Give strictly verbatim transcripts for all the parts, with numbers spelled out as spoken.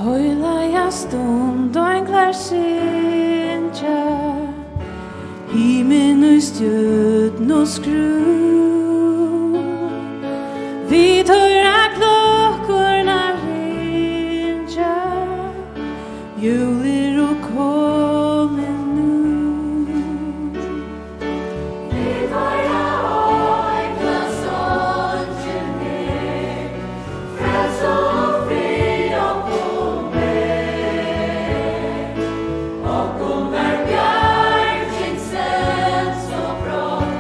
Heilaga stund, ein klær syngja, himin í stjørnu skrú. Vit hoyra klokkurnar ringja, jól eru komin nú. Vit hoyra einglasongin her, frelsa og frið okkum ber. Okkum var bjarging send so brátt,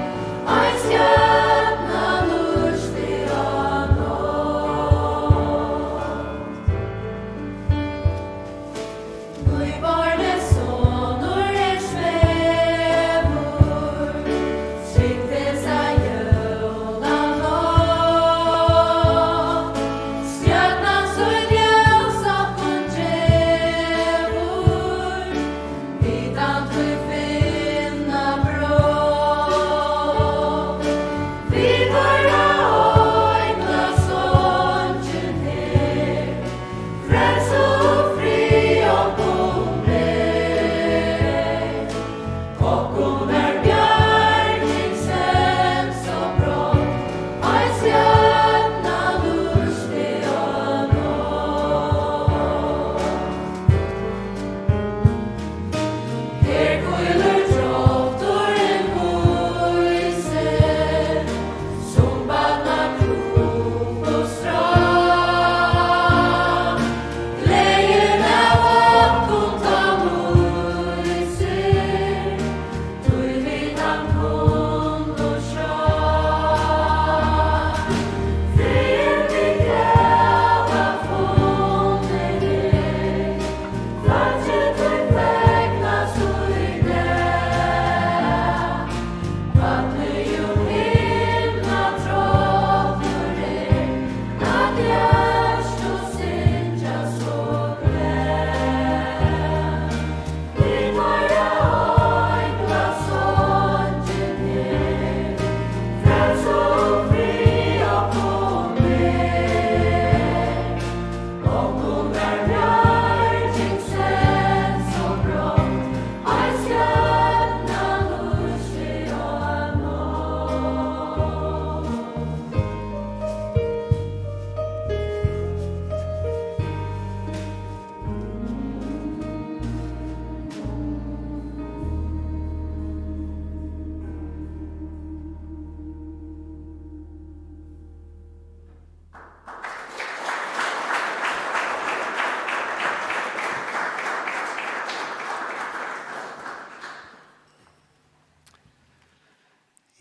ein stjørna lýsti á nátt. Nýborni sonur er smæður, trygd hesa jólanátt. Stjørnan sín ljós okkum gevur, vit hann tí finna brátt. Vit hoyra einglasongin her, frelsa og frið okkum ber. Okkum er bjarging send so brátt, ein stjørna lýsti á nátt. Her hvílir drótturin vísur, sum barna krukku strá. Gleðin av okkum tá lýsir, tí vit hann kunnu sjá. Friðin vit gleða funnin er, fólkið tí fegnast í dag. Barnið jú himna trottur er, at hjarta syngja so glað. Vit hoyra einglasongin her, frelsa og frið okkum ber. Okkum var bjarging send so brátt, ein stjørna lýsti á nátt.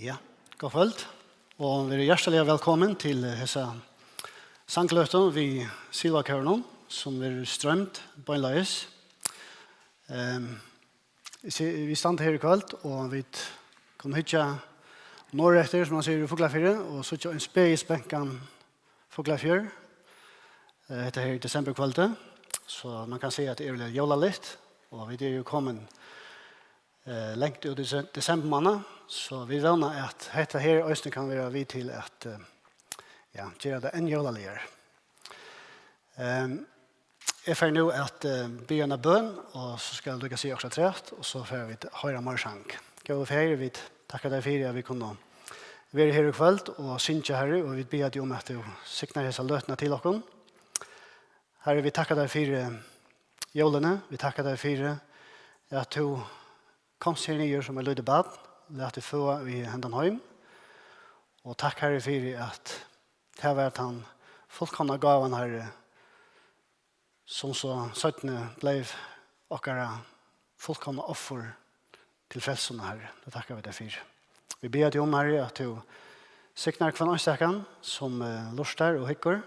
Ja, gott kvøld, og verið hjartaliga vælkomin til hesa sangløtu við Silvakórinum, sum verður stroymd beinleiðis. Ehm, eg sé, vit standa her í kvøld, og vit kunnu hyggja norðureftir, sum man sigur, í Fuglafirði, og síggja ein spegilspenkan Fuglafjørð. Eh, hetta her er desemberkvøldið, so man kann siga, at tað er veruliga jólaligt, og vit eru jú komin, eh, langt út í dese-, desembermánað, so vit vóna, at hetta her eisini kann vera við til at, eh, ja, gera tað enn jólaligari. Ehm, eg fari nú at, eh, biðja eina bøn, og so skal eg líka siga okkurt afturat, og so fara vit at hoyra meira sang. Góði Faðir, vit takka tær fyri, at vit kunnu vera her í kvøld og syngja, Harri, og vit biðja teg um, at tú signar hesa løtuna til okkum. Harri, vit takka tær fyri jólini, vit takka tær fyri, at tú komst her niður sum eitt lítið barn, lat teg føða í hendan heim. Og takk, Harri, fyri, at tað var tann fullkomna gávan, Harri, sum so seinni bleiv okkara fullkomna offur til frelsuna, Harri. Tað takka vit tær fyri. Vit biðja teg um, Harri, at tú signar hvønn einstakan, sum, eh, lurtar og hyggur.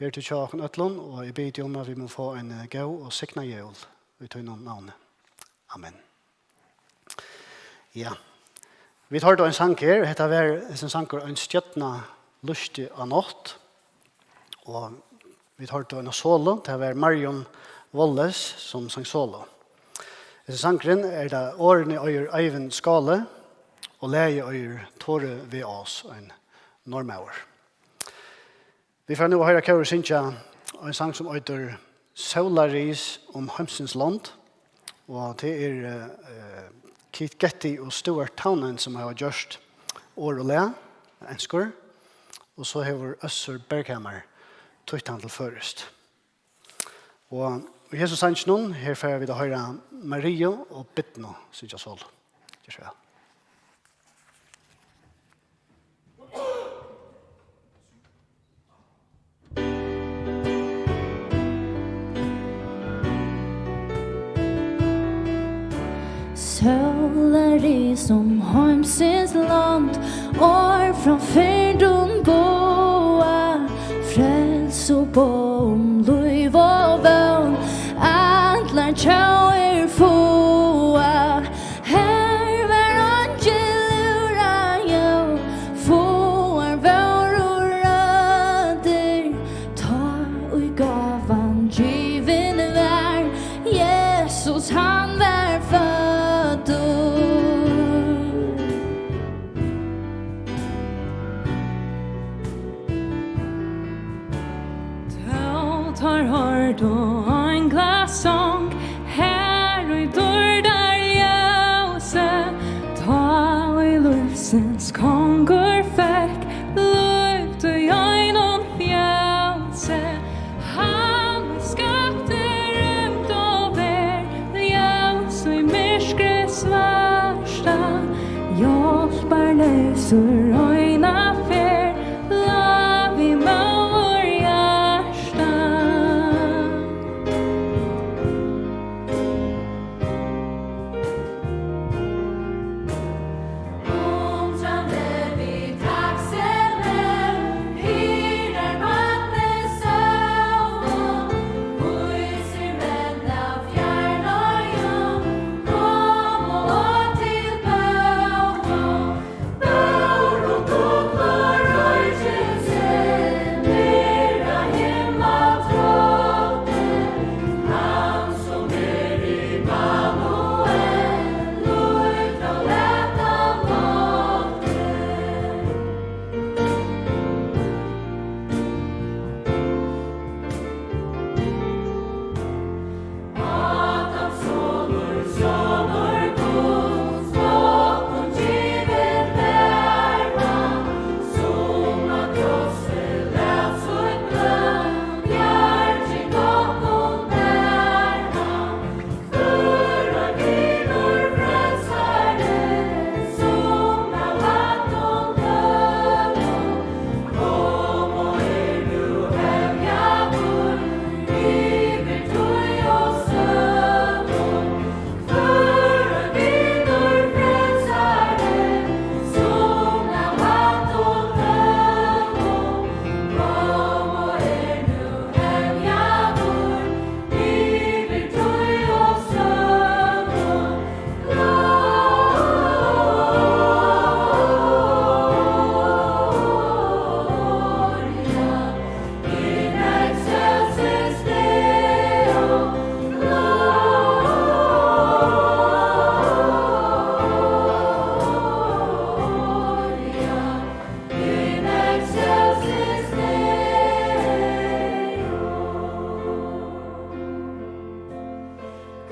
Ver tú hjá okkum øllum, og eg biði teg um, at vit mugu fáa ein, eh, góð og signað jól í tínum navni. Amen. Ja. Vit hoyrdu ein sang her, hetta var, hesin sangur, Ein stjørna lýsti á nátt. Og vit hoyrdu eina solo, tað var Marjun Wallace, sum sang solo. Hesin sangurin er tað, orðini eigur Eivind Skále, og lagið eigur Tore V. Aas, ein norðmaður. Vit fara nú at hoyra kórið syngja ein sang, sum eitur Sólarris um heimsins lond, og tað er, eh, Keith Getty og Stuart Townend, sum hava gjørt orð og lag, enskur, og so hevur Øssur Berghamar týtt hann til føroyskt. Og í hesum sanginum, her fara vit at hoyra Mariu og Birnu syngja solo. Ger so væl. Sólarris um heimsins lond, orð frá fyrndum boða, frelsu boð um lív og vón, allar tjóðir fáa. Her var eingil úr Aó, fáar vóru raddir, tá ið gávan givin var, Jesus, hann var føddur. Tá teir hoyrdu einglasong, her í dýrdarljósi, tá ið lívsins kongur fekk lív í einum fjósi, hann skapti rúmd og verð, ljós í myrkri svarta, hjálparleysur eina ferð, lá við móðurhjarta.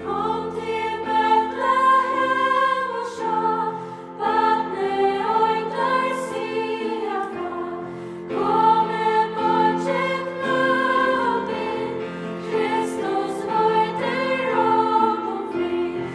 Kom til Betlehem og sjá, barnið onkrar siga frá. Komið, Beiggi knøttin, Kristus veitir okkum frið.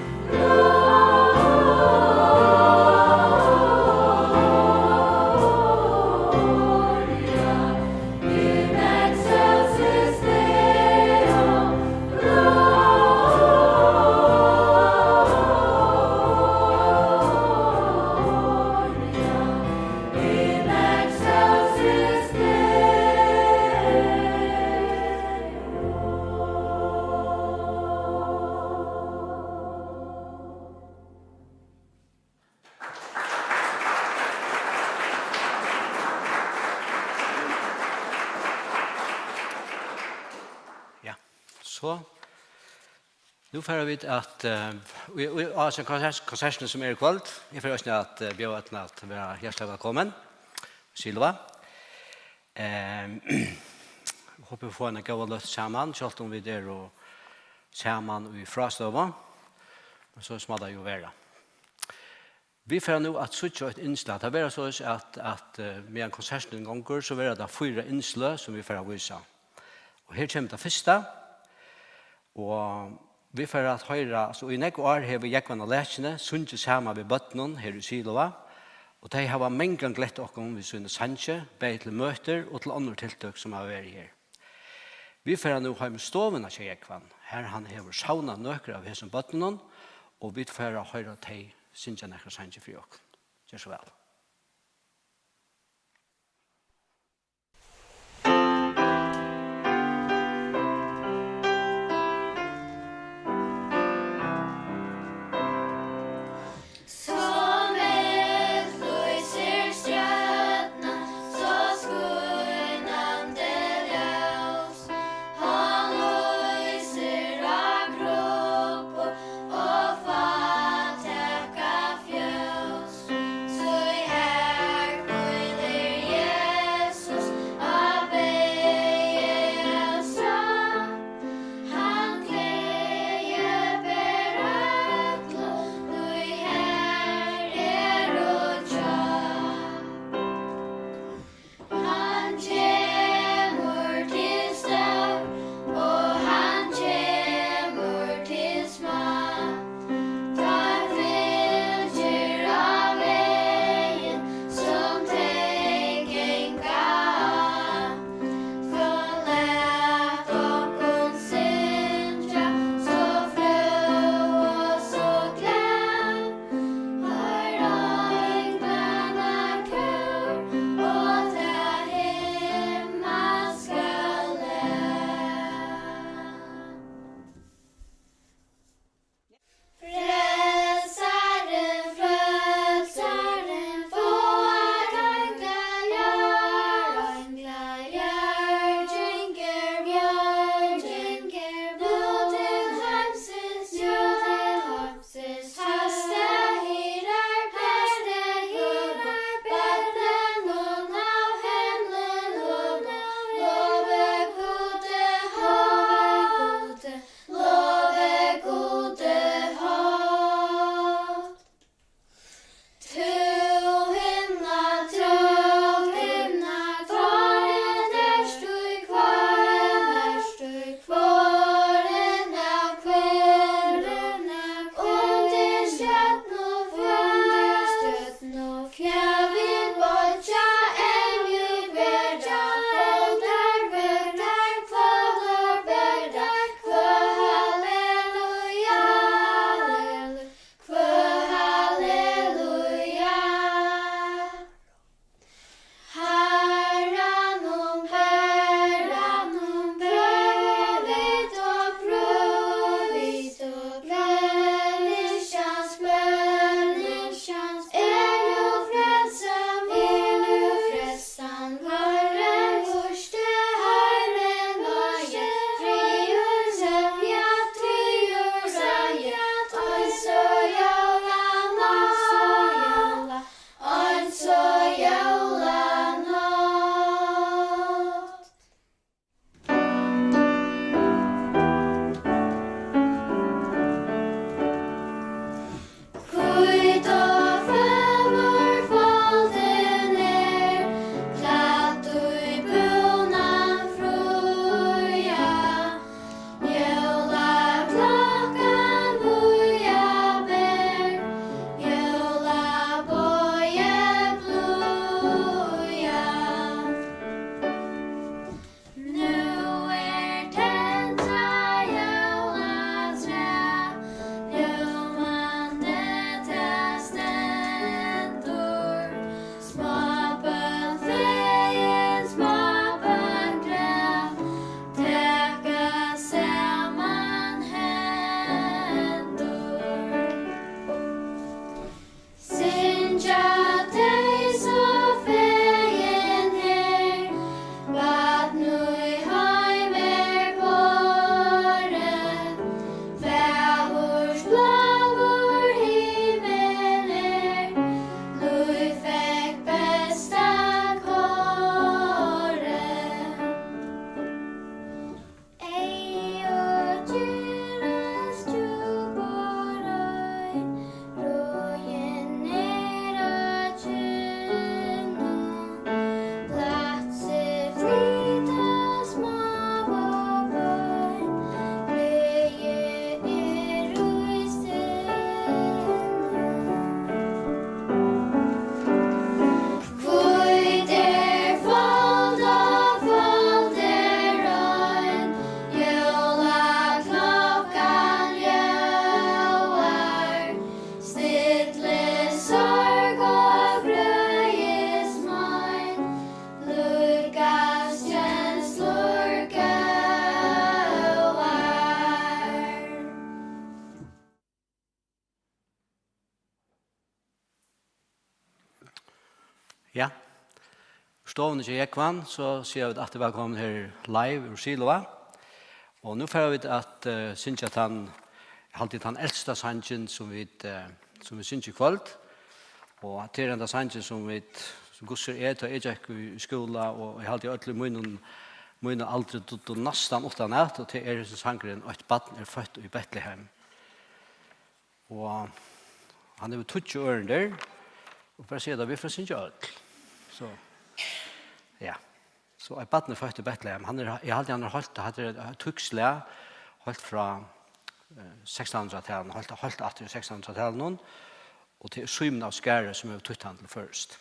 Ja, so. Nú fara vit at, eh, í, í, á hesum konsert-, konsertini, sum er í kvøld, eg fari eisini at, eh, bjóða øllum at vera hjartaliga vælkomin. Silva. Ehm, Eg hopi, vit fáa eina góða løtu saman, sjálvt um vit eru saman í frástøðu. Men so má tað jú vera. Vit fara nú at síggja eitt innslag. Tað verður soleiðis, at, at, eh, meðan konsertin gongur, so verða tað fýra innsløg, sum vit fara at vísa. Og her kemur tað fyrsta. Og vit fara at hoyra, altso, í nógv ár hevur Jógvan á Lækjuni sungið saman við børnum her í Siloa, og tey hava mangan glett okkum við síni sangi, bæði til møtir og til onnur tiltøk, sum hava verið her. Vit fara nú heim í stovuna hjá Jógvan, har hann hevur savnað nøkur av hesum børnunum, og vit fara at hoyra tey syngja nakrar sangir fyri okkum. Ger so væl. stovuni hjá Jógvan, so siga vit aftur vælkomin her live úr Siloa. Og nú fara vit at, eh, syngja tann, eg haldi, tann elsta sangin, sum vit, eh, sum vit syngja í kvøld. Og tað er henda sangin, sum vit, sum Gussur er, tá eg gekk í, í skúla, og eg haldi, øll í mínum, mínum aldri dugdu næstan uttanat, og tað er hesin sangurin, Eitt barn er født í Betlehem. Og hann hevur tíggju ørindir, og bara siga tað, vit fara at syngja øll. So, ja. So, Eitt barn er født í Betlehem. Hann er, eg haldi, hann er heilt, hatta er eitt týskt slag, heilt frá, eh, sekstanhundraðtalinum, heilt, heilt aftur í sekstanhundraðtalinum, og tað er Símun av Skarði, sum hevur týtt hann til føroyskt.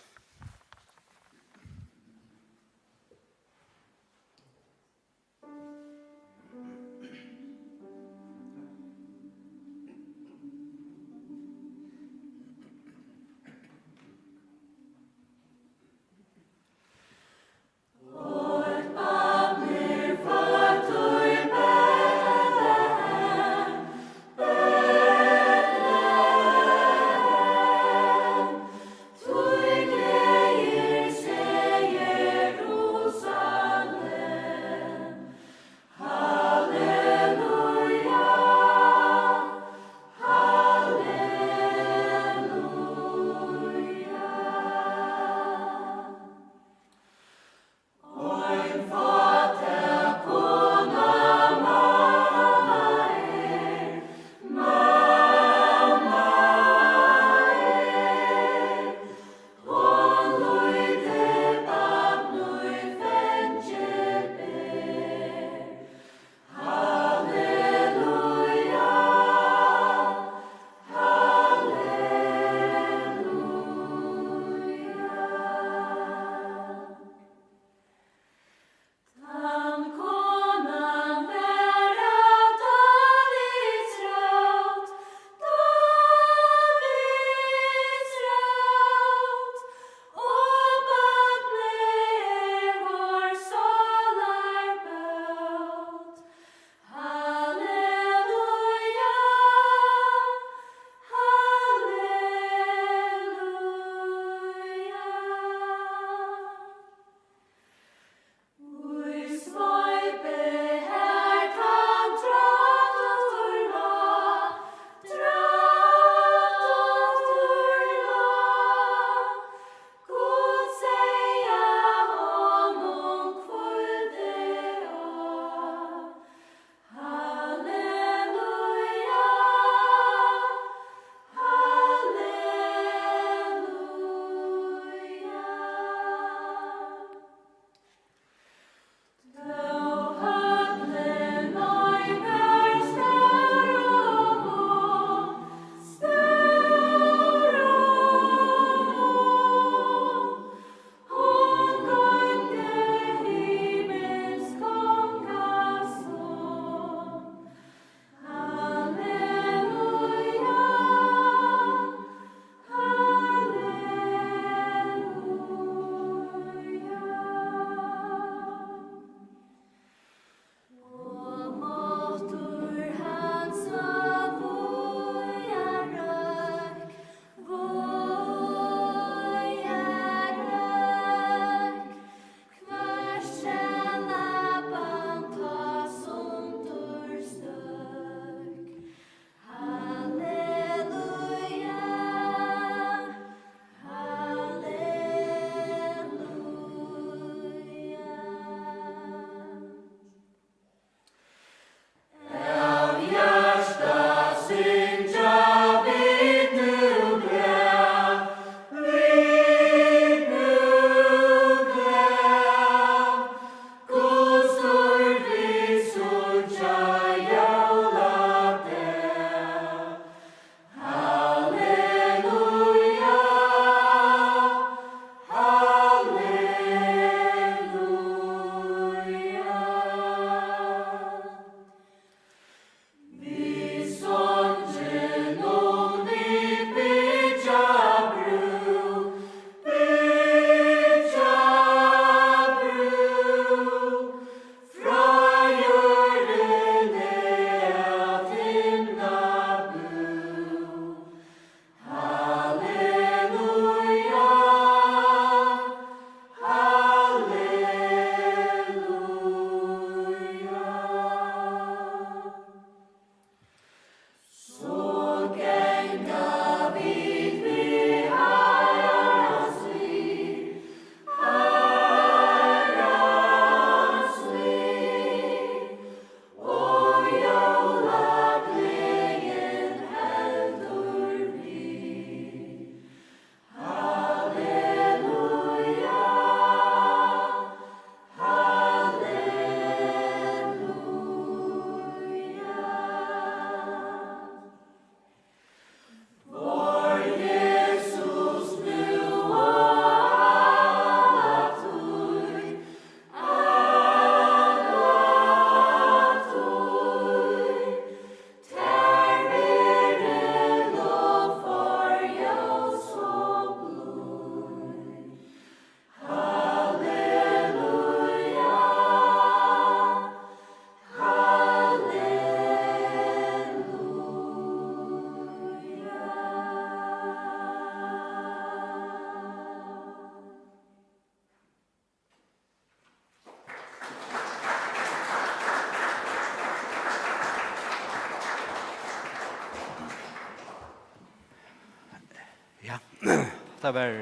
Tað var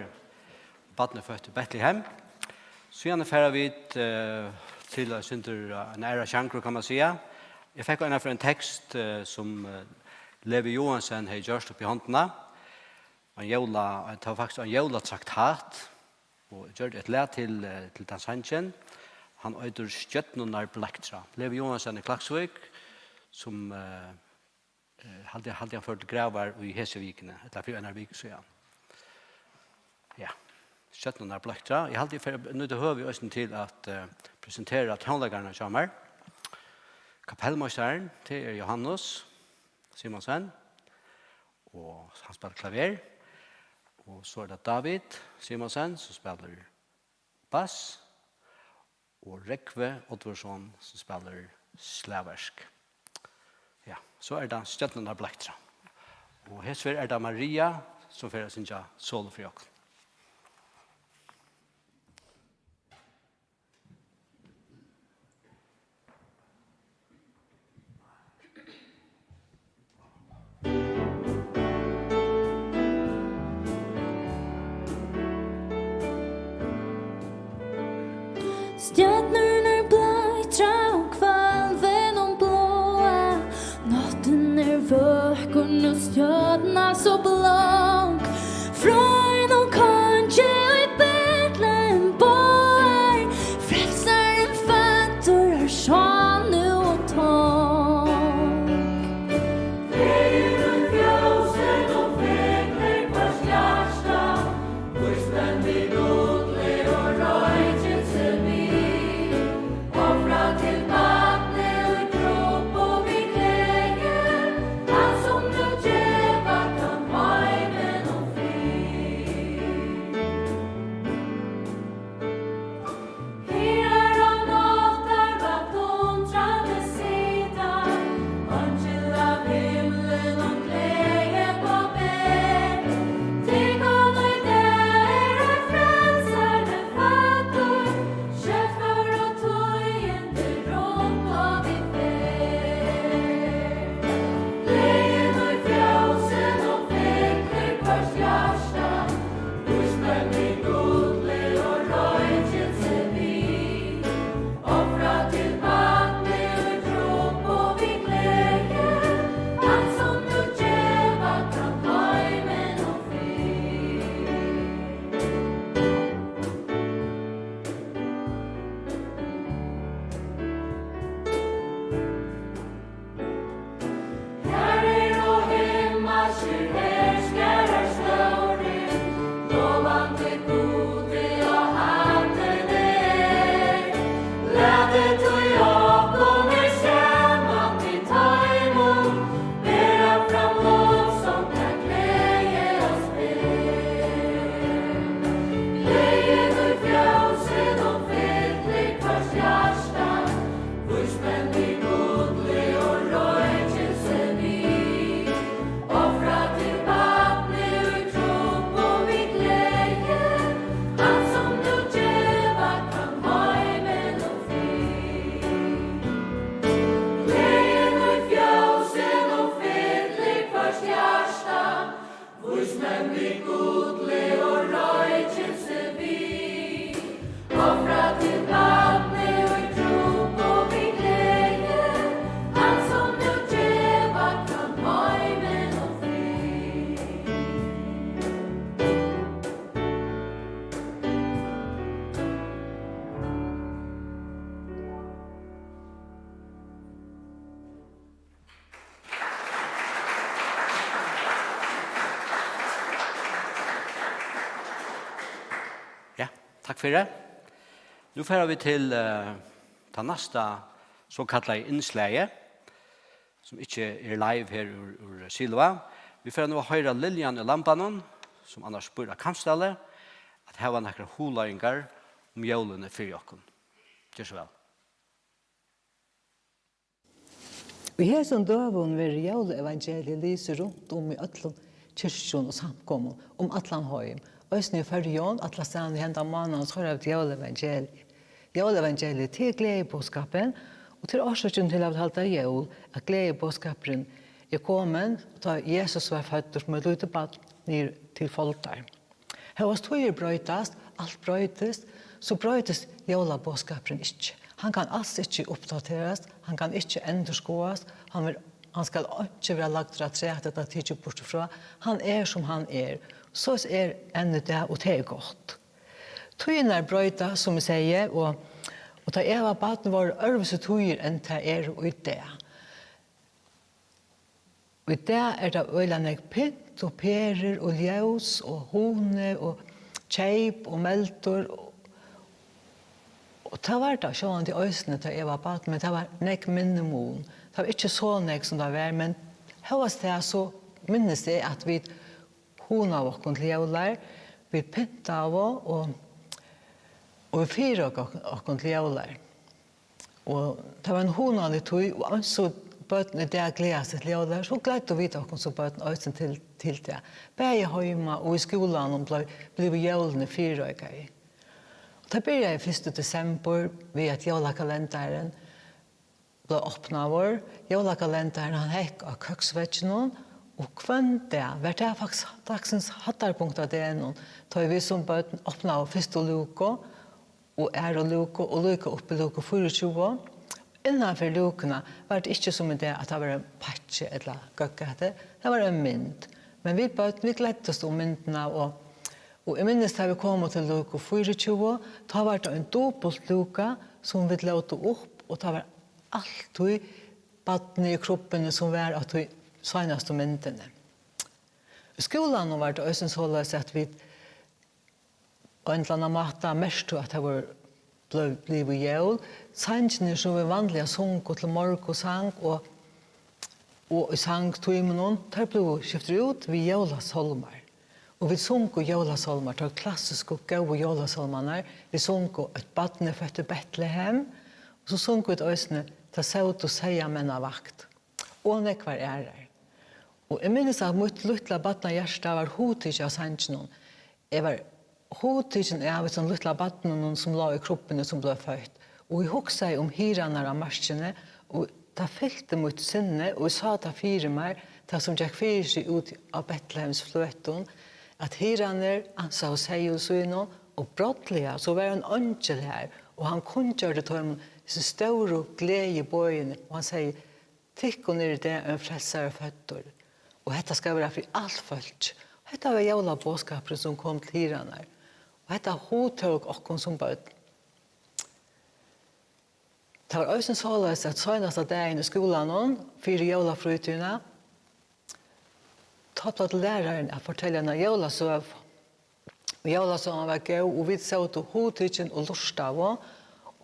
barnið føtt í Betlehem. Síðan fara vit, eh, til eitt sindur, eh, ein aðra sjangur, kann man siga. Eg fekk eina ferð ein tekst, eh, sum, eh, Levi Johansen hevði gjørt upp í hondina. Ein jóla-, tað var faktiskt ein jólatraktat, og eg gjørdi eitt lag til, eh, til tann sangin. Hann eitur Stjørnurnar blaktra. Levi Johansen í Klaksvík, sum, eh, eh, haldi, haldi hann førdi til gravar í hesi vikuni, ella fyri einari viku síðan. Ja, Stjørnurnar blaktra. Eg haldi, eg fer at nýta høvið eisini til at, eh, presentera tónleikararnar hjá mær. Kapellmeistarin, tað er Johannes Simonsen, og hann spælir klaver. Og so er tað David Simonsen, sum spælir bass, og Rógvi Oddvørðsson, sum spælir slagverk. Ja, so er tað Stjørnurnar blaktra. Og hesvegna er tað Maria, sum fer at syngja solo fyri okkum. Stjørnurnar bleiktra og hvalvin um bláa. Náttin er vøkur, nú stjørna so blonk. Frá einum kongi í Betlehem boðar. Frelsarin føddur er sjón og tong. Gleðin og fjósin og fyllir hvørt hjarta, vísmenn við gulli og roykilsi við. Ofra til barnið í krúpu við gleði, hann sum nú geva kann heiminum frið. Higar og náttarvakt undrandi sita, eingil av himlinum gleðiboð ber. Tykkum í dag er ein frelsari føddur, skjótt vóru tíðindi runt um í ferð. Gleðin í fjósinum fyllir hvørt hjarta, vísmenn við gulli og roykilsi við. Ofra til barnið í krúpu við gleði, hann sum nú geva kann heiminum frið. Har eru himmalskir herskarar stórir, lovandi Gudi á hæddini. Latið tí okkum her saman við teimum bera fram lovsong, tað gleði og spæl. Gleðin í fjósinum fyllir hvørt hjarta, vísmenn við gulli og roykilsi við. Ofra til barnið í krúpu við gleði, hann sum nú geva kann heiminum frið. Gleðin í fjósinum fyllir hvørt hjarta, vísmenn við gulli og roykilsi við. Ofra til barnið í krúpu við gleði, hann sum nú geva kann heiminum frið. Ja, takk fyri. Nú fara vit til, eh, tað næsta sokallaða innslagið, sum ikki er live her úr, úr Siloa. Vit fara nú at hoyra Liljan í Lambanum, sum annars býr á Kambsdali, at hava nakrar hugleiðingar um jólini fyri okkum. Ger so væl. Í hesum døgum verður jólaevangeliið lisið runt um í øllum kirkjum og samkomum um allan heim. Eisini í Føroyum, allastaðni hendan mánaðin, so hoyra vit jólaevangeliið. Jólaevangeliið, tað er gleðiboðskapurin, og tað er orsøkin til at vit halda jól, at gleðiboðskapurin er komin, tá Jesus var føddur sum eitt lítið barn niður til foldar. Hóast tíðir broytast, alt broytist, so broytist jólaboðskapurin ikki. Hann kann als ikki uppdaterast, hann kann ikki endurskoðast, hann verður, hann skal einki verða lagdur afturat ella tikið burtur frá. Hann er, sum hann er. Soleiðis er enn í dag, og tað er gott. Tíðirnar broytast, sum eg segði, og, og tá eg var barn, vóru øðrvísi tíðir, enn tað eru í dag. Í dag er tað øgiliga nógv pynt og perur og ljós og hugni og keyp og meldur og, og tað var tað sjálvandi eisini, tá eg var barn, men tað var nógv minni mun. Tað var ikki so nógv, sum tað var, men hóast tað, so minnist eg, at vit hugnaðu okkum til jólar, vit pyntaðu og, og vit fyrireikaðu okkum til jólar. Og tað var ein hugnalig tíð, og eins og børn í dag gleða seg til jólar, so gleddu vit okkum sum børn eisini til, til tað. Bæði heima og í skúlanum bleiv, blivu jólini fyrireikaði. Og tað byrjaði fyrst í desembur við, at jólakalendarin bleiv opnaður. Jólakalendarin, hann hekk á køksvegginum, og hvønn dag var tað faktiskt dagsins hæddarpunkt á degnum, tá ið vit sum børn opnaðu fyrstu lúku og aðru lúku og líka upp í lúku fýraogtjúgu. Innanfyri lúkuna var tað ikki sum í dag, at tað var ein pakki ella góðgæti, tað var ein mynd. Men vit børn, vit gleddust um myndina, og, og eg minnist, tá vit komu til lúku fýraogtjúgu, tá var tað ein dupult lúka, sum vit lótu upp, og tá var altíð barnið í krubbuni, sum var á tí seinastu myndini. Í skúlanum var tað eisini soleiðis, at vit á ein ella annan máta merktu, at tað vóru, bleiv, blivu jól. Sangirnir, sum vit vanliga sungu til morgunsang og, og í sangtímunum, teir blivu skiftir út við jólasálmar. Og vit sungu jólasálmar, teir klassisku, góðu jólasálmarnar. Vit sungu Eitt barn er føtt í Betlehem, og so sungu vit eisini Tað sótu seyðamenn á vakt, og nógvar aðrar. Og eg minnist, at mítt lítla barnahjarta var hugtikið av sanginum. Eg var hugtikin av hesum lítla barninum, sum lá í krubbuni, sum bleiv føtt. Og eg hugsaði um hirðarnar á markini, og tað fylti mítt sinni, og eg sá tað fyri mær, tað sum gekk fyri seg úti á Betlehemsfløtum, at hirðarnir ansaðu seyðum sínum, og brádliga, so var ein eingil har, og hann kunngjørdi teimum hesi stóru gleðiboðini, og hann segði: Tykkum er í dag ein frelsari føddur, og hetta skal vera fyri alt fólk. Hetta var jólaboðskapurin, sum kom til hirðarnar, og hetta hugtók okkum sum børn. Tað var eisini soleiðis, at seinasta dagin í skúlanum fyri jólafrítíðina, tá plagdi lærarin at fortelja eina jólasøgu. Og jólasøgan var góð, og vit sótu hugtikin og lurtaðu,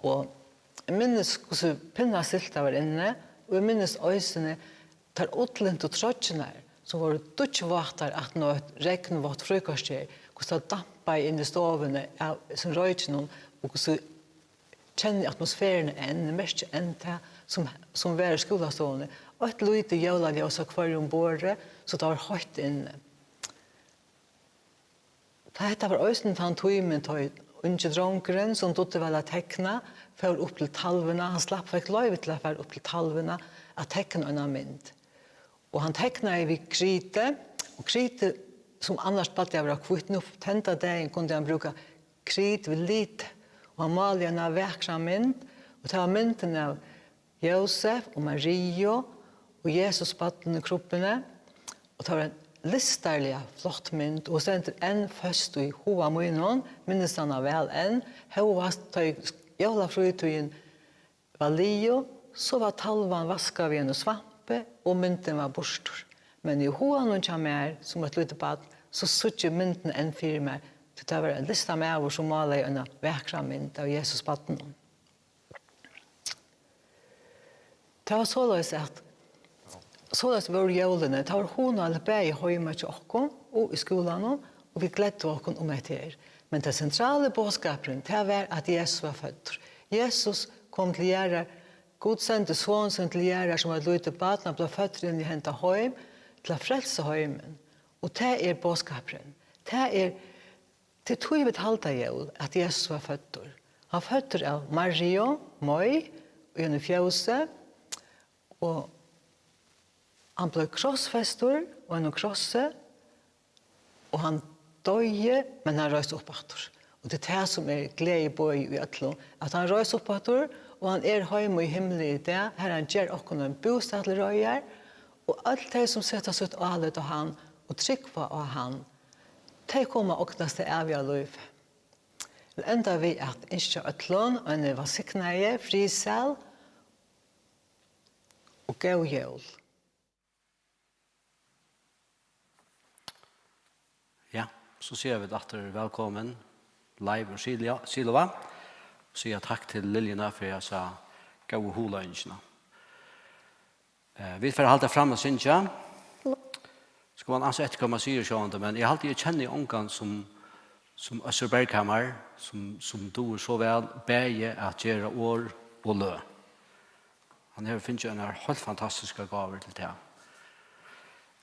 og eg minnist, hvussu pinnastilt tað var inni, og eg minnist eisini tær ullintu troyggjurnar, sum vóru dýggjvátar aftan á eitt regnvátt fríkorter, hvussu tað dampaði inn í stovuni av hesum roykinum, og hvussu kenni atmosferuna enn, merki enn tað, sum, sum var í skúlastovuni. Eitt lítið jólaljós á hvørjum borði, so tað var heitt inni. Tá, hetta var eisini tann tímin, tá ið ungi drongurin, sum dugdi væl at tekna, fór upp til talvuna. Hann slapp, fekk loyvi til at fara upp til talvuna at tekna eina mynd. Og hann teknaði við kriti, og kriti, sum annars plagdi at vera hvítt, nú henda dagin kundi hann brúka krit við liti, og hann málaði eina vakra mynd, og tað var myndin av Jósef og Mariu og Jesusbarninum í krubbuni, og tað var ein listarliga flott mynd, og stendur enn føst í huga mínum, minnist hana væl enn, hóast tá ið jólafrítíðin var liðug, so var talvan vaskað við einum svampi, og myndin var burtur. Men í huganum hjá mær, sum eitt lítið barn, so síggi eg myndina enn fyri mær, tí tað var ein listamaður, sum málaði eina vakra mynd av Jesusbarninum. Tað var soleiðis, at soleiðis vóru jólini. Tað var hugnaligt bæði heima hjá okkum og í skúlanum, og vit gleddu okkum um hetta her. Men tann sentrali boðskapurin, tað var, at Jesus var føddur. Jesus kom til jarðar, Gud sendi son sín til jarðar sum eitt lítið barn, hann bleiv føddur inn í henda heim til at frelsa heimin. Og tað er boðskapurin. Tað er, tað er tí vit halda jól, at Jesus var føddur. Hann var føddur av Mariu, moy, í einum fjósi, og hann bleiv krossfestur á einum krossi, og hann doyði, men hann reis upp aftur. Og tað er tað, sum er gleðiboðið í øllum, at hann reis upp aftur, og hann er heima í himli í dag, har hann ger okkum ein bústað til reiðar, og øll tey, sum seta sítt álit á hann og trúgva á hann, tey koma at ognast tað æviga lívið. Eg vil enda við at ynskja øllum eini vælsignaði, friðsæl og góð jól. Ja, so siga vit aftur vælkomin, Leif og Silja-, Silva. Og siga takk til Liljuna fyri hesa góðu hugleiðingina. Eh, vit fara at halda fram at syngja. Skal man ansa eftir, hvat man sigur, sjálvandi, men eg haldi, eg kenni ongan sum, sum Øssur Berghamar, sum, sum dugir so væl bæði at gera orð og løg. Hann hevur fingið einar heilt fantastiskar gávur til tað.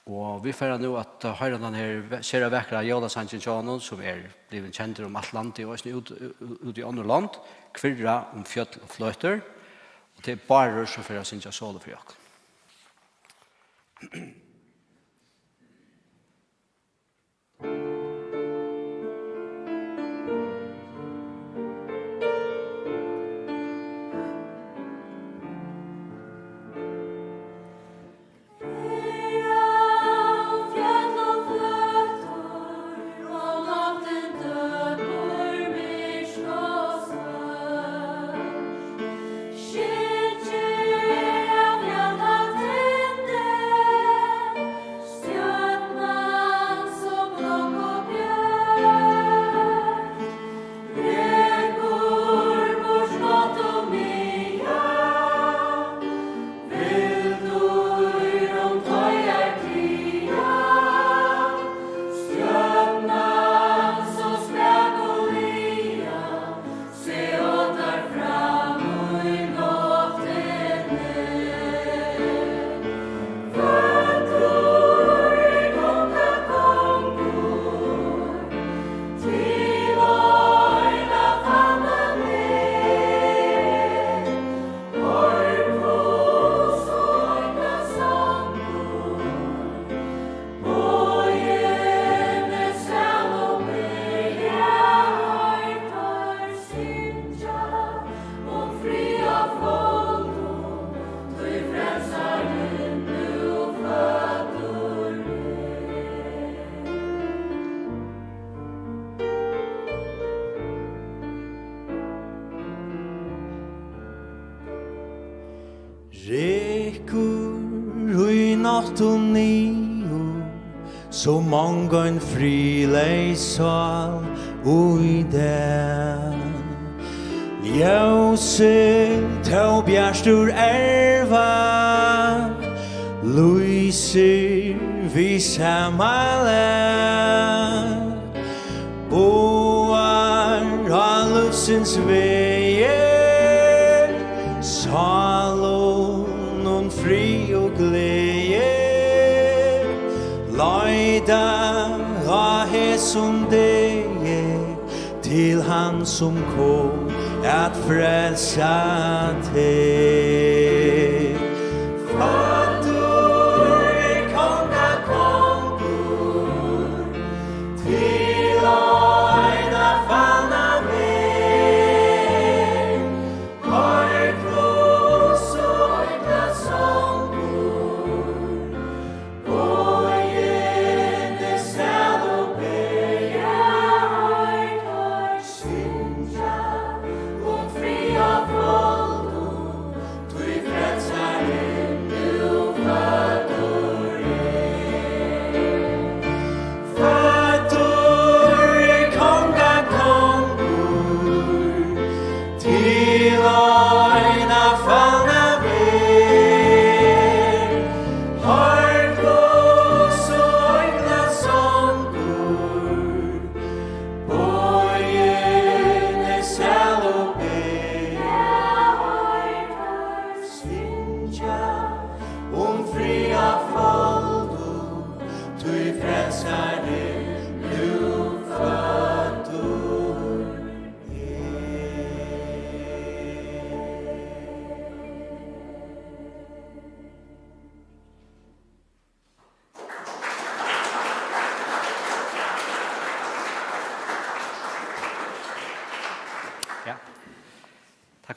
Og vit fara nú at, eh, hoyra tann her ve-, sera vakra jólasangin hjá honum, sum er blivin kendur um alt landið og eisini út, ú-, út í onnur lond, Kvirra um fjøll og fløtur. Og tað er Bárður, sum fer at syngja solo fyri okkum. Rykkur í náttum niður, sum mong ein friðleys sál í dag. Ljósið tó bjartur erva, lýsir við sama lag. Boðar á lívsins vegi, sálunum frið og gleði. Leita á hesum degi til hann, sum kom at frelsa teg. Føddur er kongakongur, til eina falna verð, hoyr hvussu eingla songur, boðini sælu bera, hoyr teir syngja um frið og fróðleik.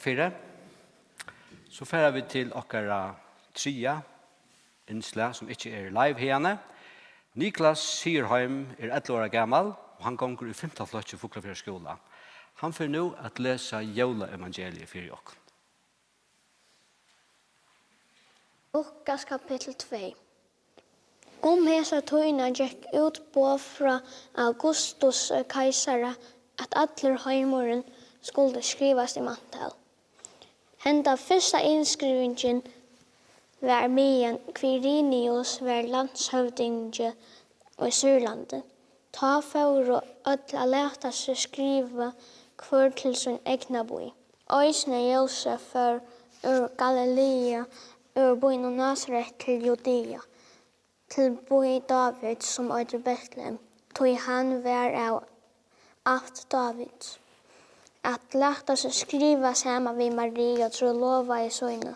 Fyri. So fara vit til okkara triðja innslag, sum ikki er live hiðani. Niklas Sigurheim er ellivu ára gamal, og hann gongur í fimta flokki í Fuglafjarðar skúla. Hann fer nú at lesa jólaevangeliið fyri okkum. Lukas kapittul tvey. Um hesa tíðina gekk út boð frá Augustus keisara, at allur heimurin skuldi skrivast í manntal. Henda fyrsta innskrivingin var, meðan Kvirinius var landshøvdingi í Sýrlandi. Tá fóru øll at lata seg skriva, hvør til sín egna bý. Eisini Jósef fór úr Galilea, úr býnum Nasaret til Judea, til bý Dávids, sum eitur Betlehem, tí hann var av ætt Dávids, at lata seg skriva saman við Mariu, trúlovaðu síni,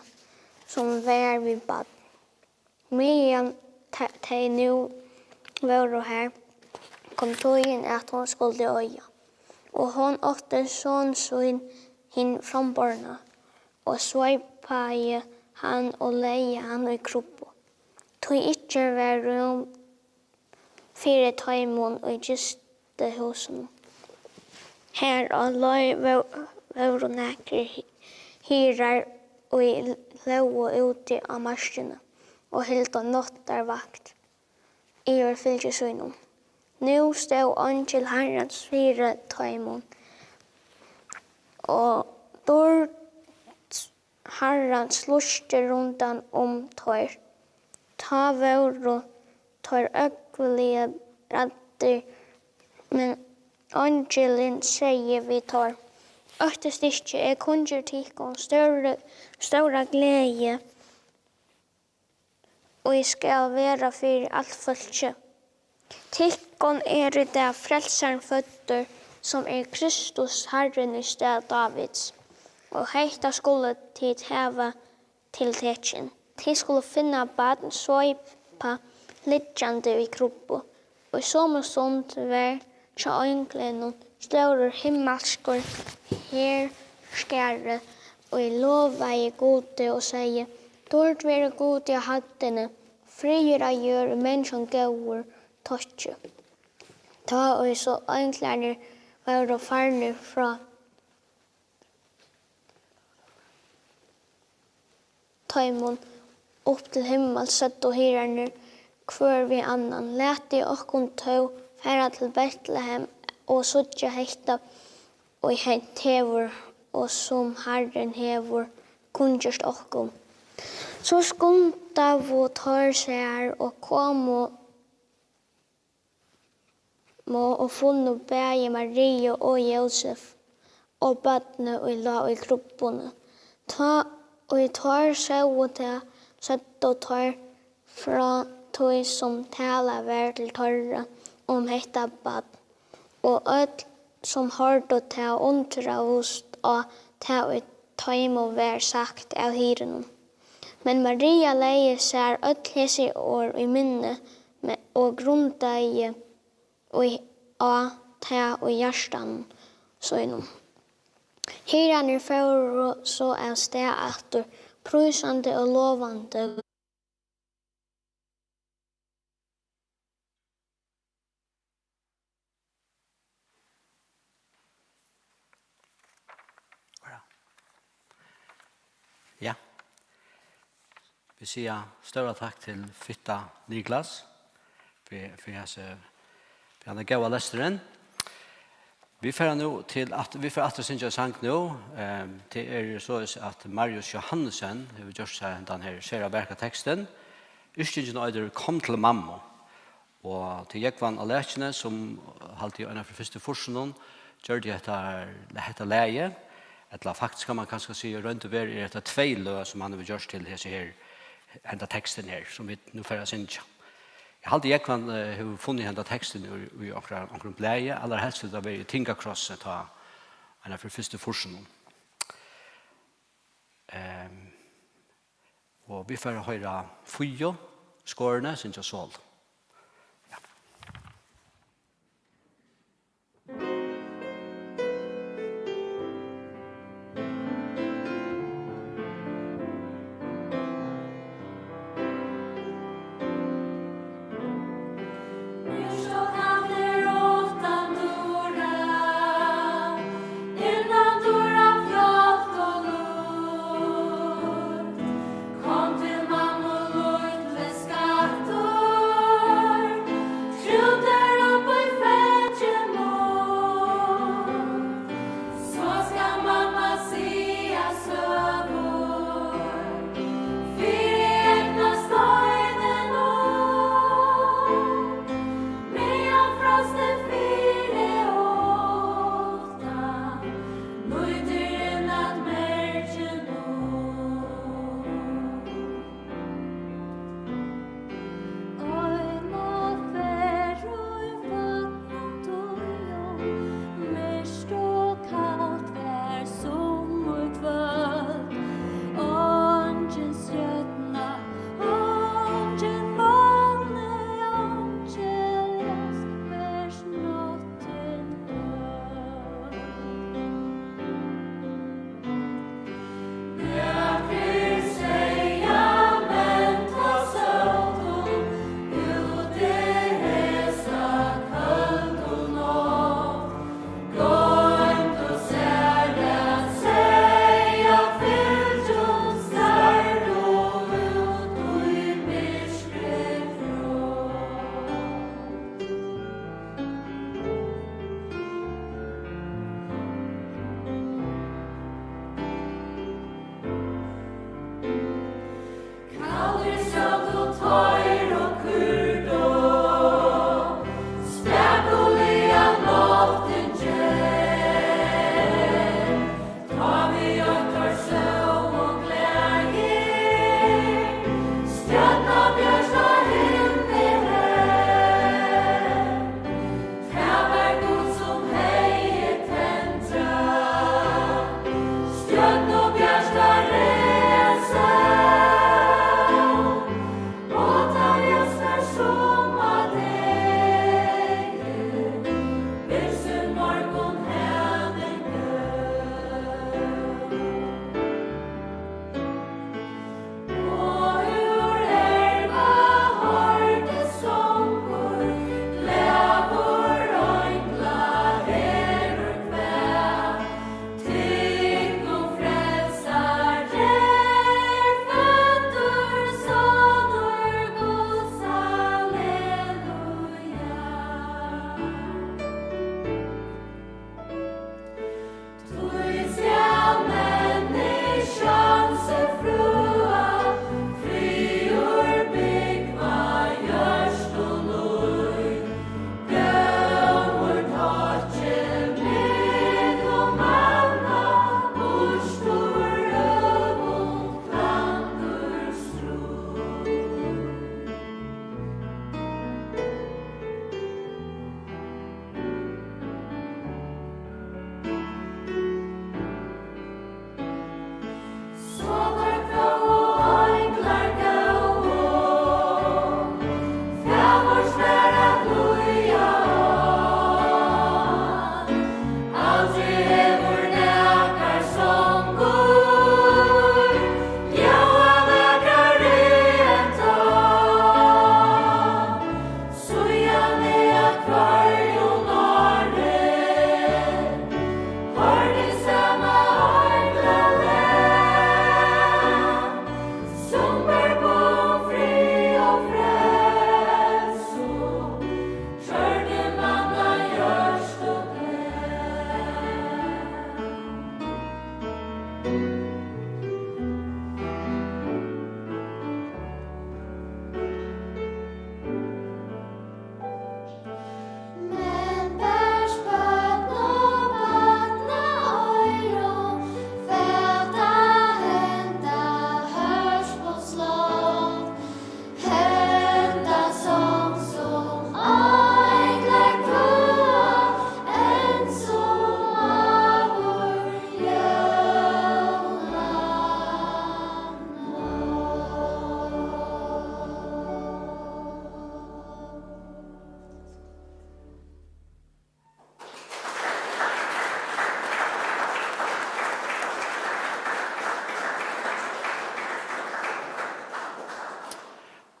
sum var við barn. Meðan te-, tey nú vóru har, kom tíðin, at hon skuldi oyða. Og hon átti son sín hin framborna, og sveipaði hann og legði hann í krubbu, tí ikki var rúm fyri teimum í gistihúsinum. Har á leið vó-, vóru nakrir hi-, hirðar, ið lógu úti á markini og hildu náttarvakt yvir fylgi sínum. Nú stóð eingil Harrans fyri teimum, og dýrd Harrans lýsti rundan um teir. Tá vóru teir ógvuliga ræddir, men eingilin segði við teir: Óttist ikki, eg kunngeri tykkum stóru, stóra gleði, ið skal vera fyri alt fólkið. Tykkum er í dag frelsarin føddur, sum er Kristus Harrin, í stað Dávids. Og hetta skulu tit hava til tekin: tit skulu finna barn sveipað, liggjandi í krubbu. Og í somu stund var hjá einglinum stórur himmalskur herskari, ið lovaði Gudi og segði: Dýrd veri Gudi á hæddini, friður á jørð, í menniskjum góður tokki. Tá ið so einglarnir vóru farnir frá teimum upp til himmals, søgdu hirðarnir hvør við annan: Latið okkum tó fara til Betlehem og síggja hetta, ið hent hevur, og sum Harrin hevur kunngjørt okkum. So skundaðu teir sær og komu og funnu bæði Mariu og Jósef og barnið, ið lá í krubbuni. Tá ið teir sóu tað, søgdu teir frá tí, sum talað var til teirra um hetta barn. Og øll, sum hoyrdu tað, undraðust á tað, ið teimum var sagt av hirðunum. Men Maria legði sær øll hesi orð í minni, me-, og grundaði í, á tað í hjartanum sínum. Hirðarnir fóru so av stað aftur, prísandi og lovandi. Ja. Vit siga stóra takk til fitta Niklas fyri, fyri hasi, fyri hana góða lesturin. Vit fara nú til at, vit fara aftur at syngja ein sang nú. Ehm, tað er soleiðis, at Marius Johannesen hevur gjørt sær hendan her sera vakra tekstin, yrkingin eitur Kom til mammu. Og tað er Jógvan á Lækjuni, sum, haldi eg, ein av fyrstu fýrsunum gjørdi hetta, hetta lagið. Ella faktiskt kann man kanska siga, í roynd og veru er hetta tvey løg, sum hann hevur gjørt til hesi her, henda tekstin her, sum vit nú fara at syngja. Eg haldi, Jógvan, eh, hevur funnið henda tekstin í, í onkra, onkrum blaði, allarhelst vil tað vera í Tingakrossi, tá ein av fyrstu fýrsunum. Ehm, og vit fara at hoyra Fíu Skorini syngja solo. Ja.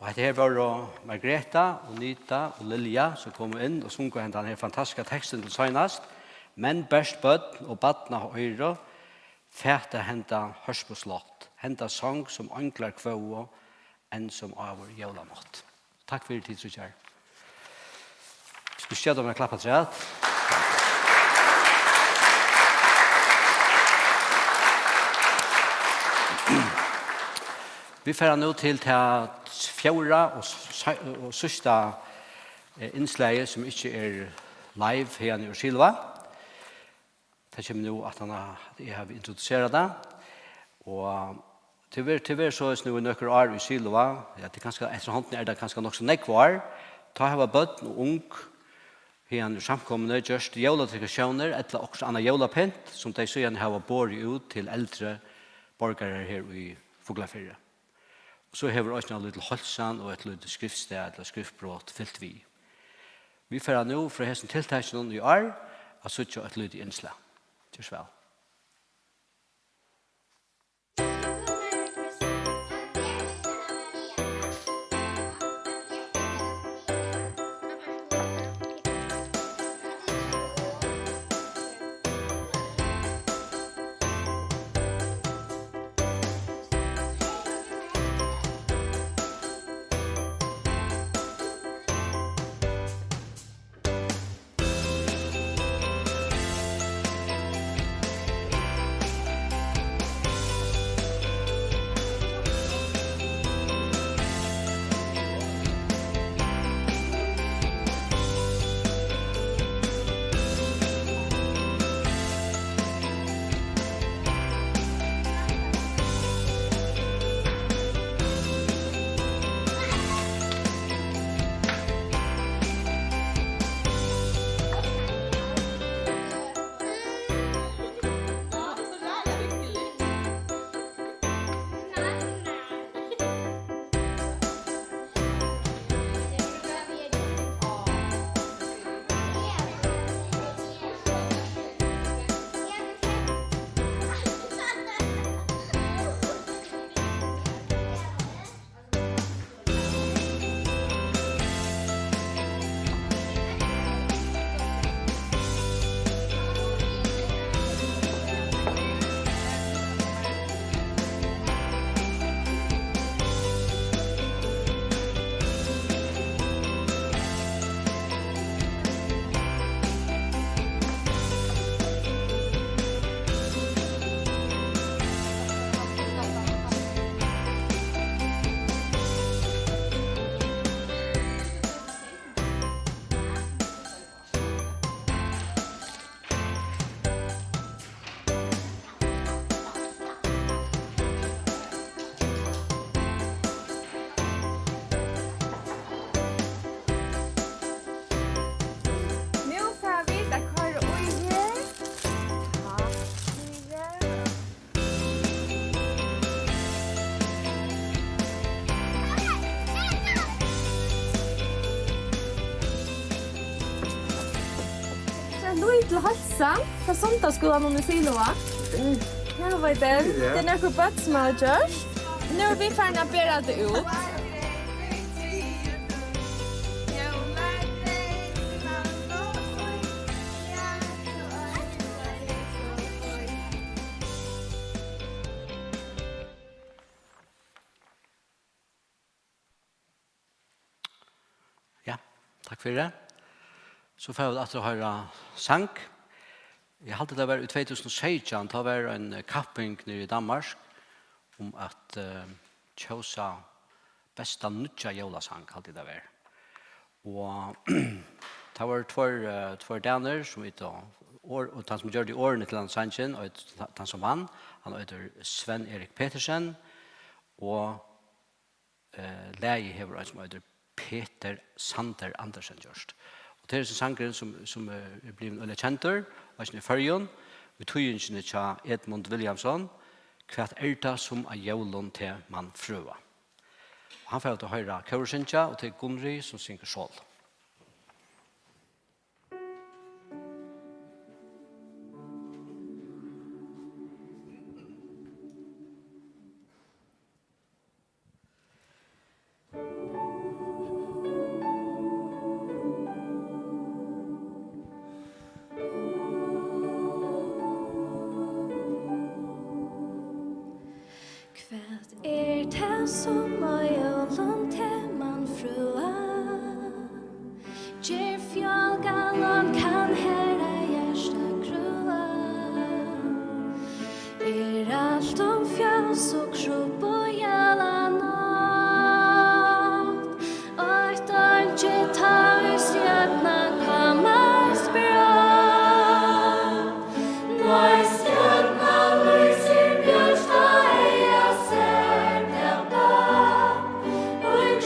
Hetta her vóru Margreta og Nita og Lilja, sum komu inn og sungu hendan her fantastiska tekstin til seinast. Men bert børn og barnaoyru fata henda hørpuslátt, henda song, sum einglar kvøðu, enn sum áður jólanátt. Takk fyri, tit tríggjar. Skulu skjóta mær klapp afturat. Vit fara nú til tað fjórða og s-, og síðsta, eh, innslagið, sum ikki er live, haðani úr Silva. Tað kemur nú, at hann, at eg havi introduserað tað. Og tað verður, tað verður soleiðis nú í nøkur ár í Silva, ja, tað er kanska, eftir hondini er tað kanska nokk so nógv ár, tá hava børn og ung haðani úr samkomuni gjørt jóladekoratiónir ella okkurt annað jólapynt, sum tey síðani hava borið út til eldri borgarar her í Fuglafirði. Og so hevur eisini ein lítil heilsan og eitt lítið skriftstað ella skriftbrot fylgt við. Vit fara nú frá hesum tiltakinum í ár at síggja eitt lítið innslag. Ger so væl. Nú fara vit at koyra í her. Takk fyri. So ein lítil heilsan frá Sunnudagsskúlanum í Siloa. Her var tað. Ja. Tað eru nøkur børn sum hava gjørt. Nú eru vit farin at bera tað út. Ja, takk fyri. So fara vit aftur at hoyra sang. Eg haldi, tað var í tvey túsund og seytjan, tá var ein kapping niðri í Danmark um at, eh, kjósa besta nýggja jólasang, haldi eg, tað var. Og tað vóru tveir, eh, tveir danir, sum vit tá, og, og tann sum gjørdi orðini til hann sangin, og tann sum vann, hann eitur Sven Erik Petersen, og Eh, lagið hevur ein sum eitur Peter Sander Andersen gjørt. Og tað er hesin sangurin sum, sum, eh, er blivin øgiliga kendur, eisini í Føroyum, í týðingini hjá Edmund Williamson, Hvat er tað, sum á jólum teg man frøa? Og hann fær at hoyra kór syngja, og tað er Gunnrið, sum syngur solo. Tað sum á jólum teg man frúa, ger fjálgalan kann herra hjarta grúa. Er alt um fjós og krubb og jólanátt, eitt einki tá ið stjørnan kámast brátt. Nei, stjørnan lýsir bjørt á eyga sær, tað bað, í krubbu alt er vorðið mett.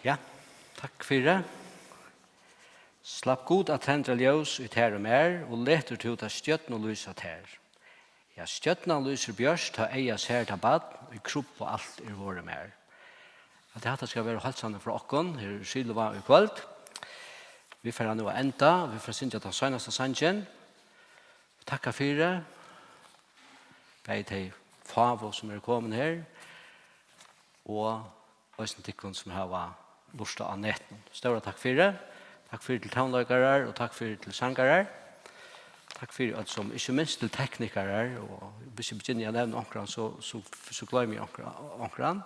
Ja, takk fyri. Slapp Gud at tendra ljós í tær og mær, og letur tú tað stjørnu lýsa tær. Ja, stjørnan lýsir bjørt, tá eyga sær tað barn, í krubbu alt er vorðið mær. At hatta skal vera heilsanin frá okkum, her í Sílva í kvøld. Vit fara nú at enda, vit fara at syngja tann seinasta sangin. Takka fyri, bæði tey fáu, sum eru komin her, og eisini tykkum, sum hava lurtað á netinum. Stóra takk fyri. Takk fyri til tónleikarar og takk fyri til sangarar. Takk fyri øll sum, ikki minst til teknikarar, og hvis eg begynni at nevna onkran, so, so, so gloymi eg onkra-, onkran.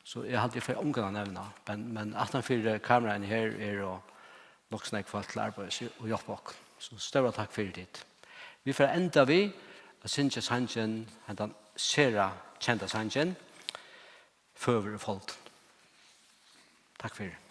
So eg haldi, eg fái ongan at nevna, men, men aftan fyri kameraini her eru nokk so nógv fólk til arbeiðis og hjálpa okkum. So stóra takk fyri tit. Vit fara at enda við at syngja sangin, hendan sera kenda sangin, Føgur er foldin. Takk fyri.